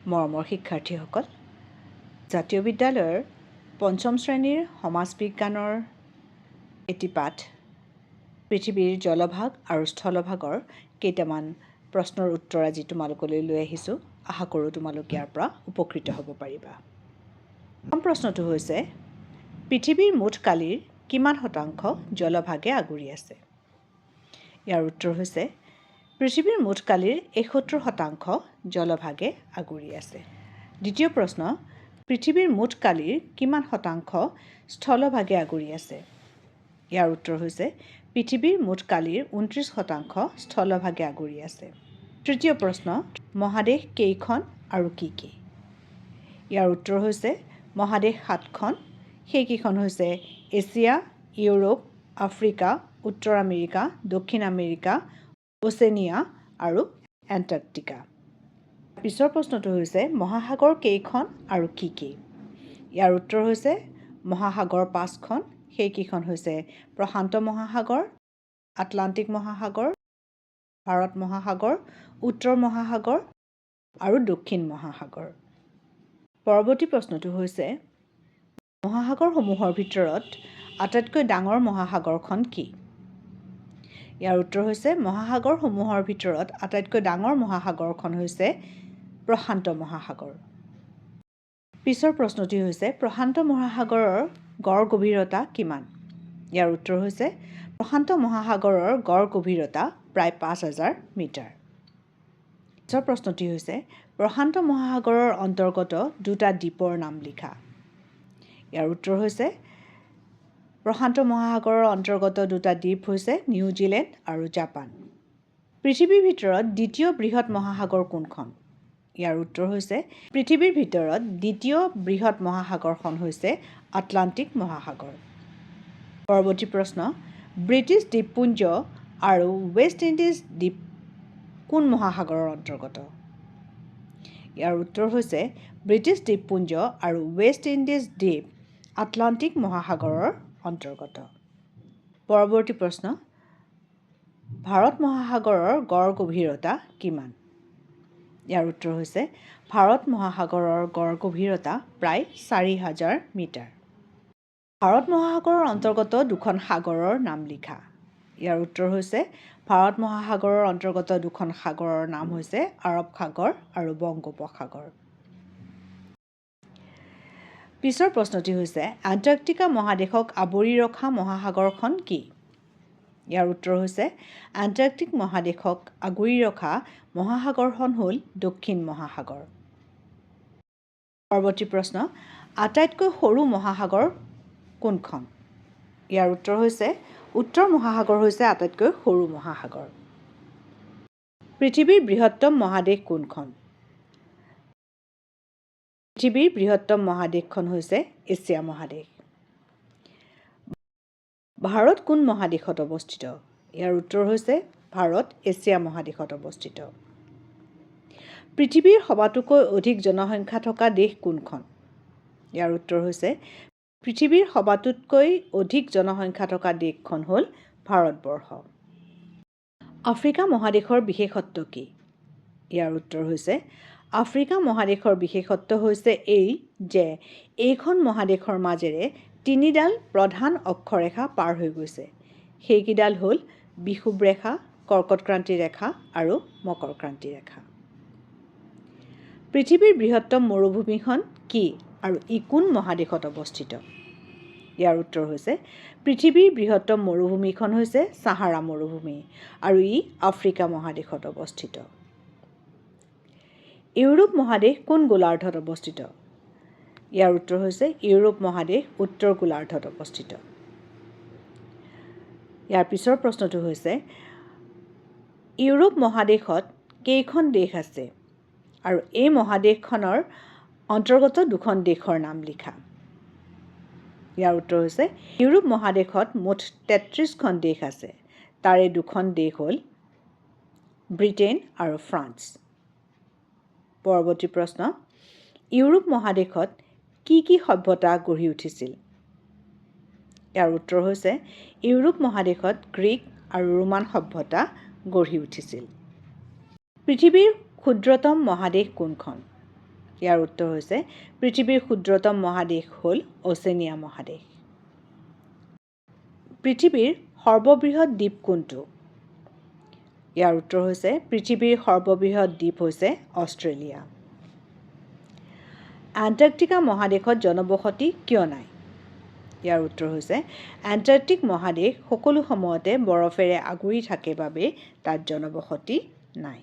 মৰমৰ শিক্ষাৰ্থীসকল, জাতীয় বিদ্যালয়ৰ পঞ্চম শ্ৰেণীৰ সমাজ বিজ্ঞানৰ এটি পাঠ পৃথিৱীৰ জলভাগ আৰু স্থলভাগৰ কেইটামান প্ৰশ্নৰ উত্তৰ আজি তোমালোকলৈ লৈ আহিছোঁ। আশা কৰোঁ তোমালোক ইয়াৰ পৰা উপকৃত হ'ব পাৰিবা। প্ৰথম প্ৰশ্নটো হৈছে, পৃথিৱীৰ মুঠ কালিৰ কিমান শতাংশ জলভাগে আগুৰি আছে? ইয়াৰ উত্তৰ হৈছে, পৃথিৱীৰ মুঠ কালিৰ 71% জলভাগে আগুৰি আছে। দ্বিতীয় প্ৰশ্ন, পৃথিৱীৰ মুঠ কালিৰ কিমান শতাংশ স্থলভাগে আগুৰি আছে? ইয়াৰ উত্তৰ হৈছে, পৃথিৱীৰ মুঠ কালিৰ 29% স্থলভাগে আগুৰি আছে। তৃতীয় প্ৰশ্ন, মহাদেশ কেইখন আৰু কি কি? ইয়াৰ উত্তৰ হৈছে, মহাদেশ সাতখন। সেইকেইখন হৈছে এছিয়া, ইউৰোপ, আফ্ৰিকা, উত্তৰ আমেৰিকা, দক্ষিণ আমেৰিকা, অ'চেনিয়া আৰু এণ্টাৰ্কটিকা। পিছৰ প্ৰশ্নটো হৈছে, মহাসাগৰ কেইখন আৰু কি কি? ইয়াৰ উত্তৰ হৈছে, মহাসাগৰ পাঁচখন। সেইকেইখন হৈছে প্ৰশান্ত মহাসাগৰ, আটলাণ্টিক মহাসাগৰ, ভাৰত মহাসাগৰ, উত্তৰ মহাসাগৰ আৰু দক্ষিণ মহাসাগৰ। পৰৱৰ্তী প্ৰশ্নটো হৈছে, মহাসাগৰসমূহৰ ভিতৰত আটাইতকৈ ডাঙৰ মহাসাগৰখন কি? ইয়াৰ উত্তৰ হৈছে, মহাসাগৰসমূহৰ ভিতৰত আটাইতকৈ ডাঙৰ মহাসাগৰখন হৈছে প্ৰশান্ত মহাসাগৰ। পিছৰ প্ৰশ্নটি হৈছে, প্ৰশান্ত মহাসাগৰৰ গড় গভীৰতা কিমান? ইয়াৰ উত্তৰ হৈছে, প্ৰশান্ত মহাসাগৰৰ গড় গভীৰতা প্ৰায় 5000 মিটাৰ। পিছৰ প্ৰশ্নটি হৈছে, প্ৰশান্ত মহাসাগৰৰ অন্তৰ্গত দুটা দ্বীপৰ নাম লিখা। ইয়াৰ উত্তৰ হৈছে, প্ৰশান্ত মহাসাগৰৰ অন্তৰ্গত দুটা দ্বীপ হৈছে নিউজিলেণ্ড আৰু জাপান। পৃথিৱীৰ ভিতৰত দ্বিতীয় বৃহৎ মহাসাগৰ কোনখন? ইয়াৰ উত্তৰ হৈছে, পৃথিৱীৰ ভিতৰত দ্বিতীয় বৃহৎ মহাসাগৰখন হৈছে আটলাণ্টিক মহাসাগৰ। পৰৱৰ্তী প্ৰশ্ন, ব্ৰিটিছ দ্বীপপুঞ্জ আৰু ৱেষ্ট ইণ্ডিজ দ্বীপ কোন মহাসাগৰৰ অন্তৰ্গত? ইয়াৰ উত্তৰ হৈছে, ব্ৰিটিছ দ্বীপপুঞ্জ আৰু ৱেষ্ট ইণ্ডিজ দ্বীপ আটলাণ্টিক মহাসাগৰৰ অন্তৰ্গত। পৰৱৰ্তী প্ৰশ্ন, ভাৰত মহাসাগৰৰ গড় গভীৰতা কিমান? ইয়াৰ উত্তৰ হৈছে, ভাৰত মহাসাগৰৰ গড় গভীৰতা প্ৰায় 4000 মিটাৰ। ভাৰত মহাসাগৰৰ অন্তৰ্গত দুখন সাগৰৰ নাম লিখা। ইয়াৰ উত্তৰ হৈছে, ভাৰত মহাসাগৰৰ অন্তৰ্গত দুখন সাগৰৰ নাম হৈছে আৰৱ সাগৰ আৰু বংগোপসাগৰ। পিছৰ প্ৰশ্নটি হৈছে, এণ্টাৰ্কটিকা মহাদেশক আৱৰি ৰখা মহাসাগৰখন কি? ইয়াৰ উত্তৰ হৈছে, এণ্টাৰ্কটিক মহাদেশক আগুৰি ৰখা মহাসাগৰখন হ'ল দক্ষিণ মহাসাগৰ। পৰৱৰ্তী প্ৰশ্ন, আটাইতকৈ সৰু মহাসাগৰ কোনখন? ইয়াৰ উত্তৰ হৈছে, উত্তৰ মহাসাগৰ হৈছে আটাইতকৈ সৰু মহাসাগৰ। পৃথিৱীৰ বৃহত্তম মহাদেশ কোনখন? পৃথিৱীৰ বৃহত্তম মহাদেশখন হৈছে এছিয়া মহাদেশ। ভাৰত কোন মহাদেশত অৱস্থিত? ইয়াৰ উত্তৰ হৈছে, ভাৰত এছিয়া মহাদেশত অৱস্থিত। পৃথিৱীৰ সবাতোকৈ অধিক জনসংখ্যা থকা দেশ কোনখন? ইয়াৰ উত্তৰ হৈছে, পৃথিৱীৰ সবাতোতকৈ অধিক জনসংখ্যা থকা দেশখন হ'ল ভাৰতবৰ্ষ। আফ্ৰিকা মহাদেশৰ বিশেষত্ব কি? ইয়াৰ উত্তৰ হৈছে, আফ্ৰিকা মহাদেশৰ বিশেষত্ব হৈছে এই যে এইখন মহাদেশৰ মাজেৰে তিনিডাল প্ৰধান অক্ষৰেখা পাৰ হৈ গৈছে। সেইকেইডাল হ'ল বিষুৱ ৰেখা, কৰ্কটক্ৰান্তি ৰেখা আৰু মকৰক্ৰান্তি ৰেখা। পৃথিৱীৰ বৃহত্তম মৰুভূমিখন কি আৰু ই কোন মহাদেশত অৱস্থিত? ইয়াৰ উত্তৰ হৈছে, পৃথিৱীৰ বৃহত্তম মৰুভূমিখন হৈছে চাহাৰা মৰুভূমি আৰু ই আফ্ৰিকা মহাদেশত অৱস্থিত। ইউৰোপ মহাদেশ কোন গোলাৰ্ধত অৱস্থিত? ইয়াৰ উত্তৰ হৈছে, ইউৰোপ মহাদেশ উত্তৰ গোলাৰ্ধত অৱস্থিত। ইয়াৰ পিছৰ প্ৰশ্নটো হৈছে, ইউৰোপ মহাদেশত কেইখন দেশ আছে আৰু এই মহাদেশখনৰ অন্তৰ্গত দুখন দেশৰ নাম লিখা। ইয়াৰ উত্তৰ হৈছে, ইউৰোপ মহাদেশত মুঠ 33খন দেশ আছে। তাৰে দুখন দেশ হ'ল ব্ৰিটেইন আৰু ফ্ৰান্স। পৰৱৰ্তী প্ৰশ্ন, ইউৰোপ মহাদেশত কি কি সভ্যতা গঢ়ি উঠিছিল? ইয়াৰ উত্তৰ হৈছে, ইউৰোপ মহাদেশত গ্ৰীক আৰু ৰোমান সভ্যতা গঢ়ি উঠিছিল। পৃথিৱীৰ ক্ষুদ্ৰতম মহাদেশ কোনখন? ইয়াৰ উত্তৰ হৈছে পৃথিৱীৰ ক্ষুদ্ৰতম মহাদেশ হ'ল অ'চেনিয়া মহাদেশ। পৃথিৱীৰ সৰ্ববৃহৎ দ্বীপ কোনটো? ইয়াৰ উত্তৰ হৈছে পৃথিৱীৰ সৰ্ববৃহৎ দ্বীপ হৈছে অষ্ট্ৰেলিয়া। এণ্টাৰ্কটিকা মহাদেশত জনবসতি কিয় নাই? ইয়াৰ উত্তৰ হৈছে এণ্টাৰ্কটিক মহাদেশ সকলো সময়তে বৰফেৰে আগুৰি থাকে বাবেই তাত জনবসতি নাই।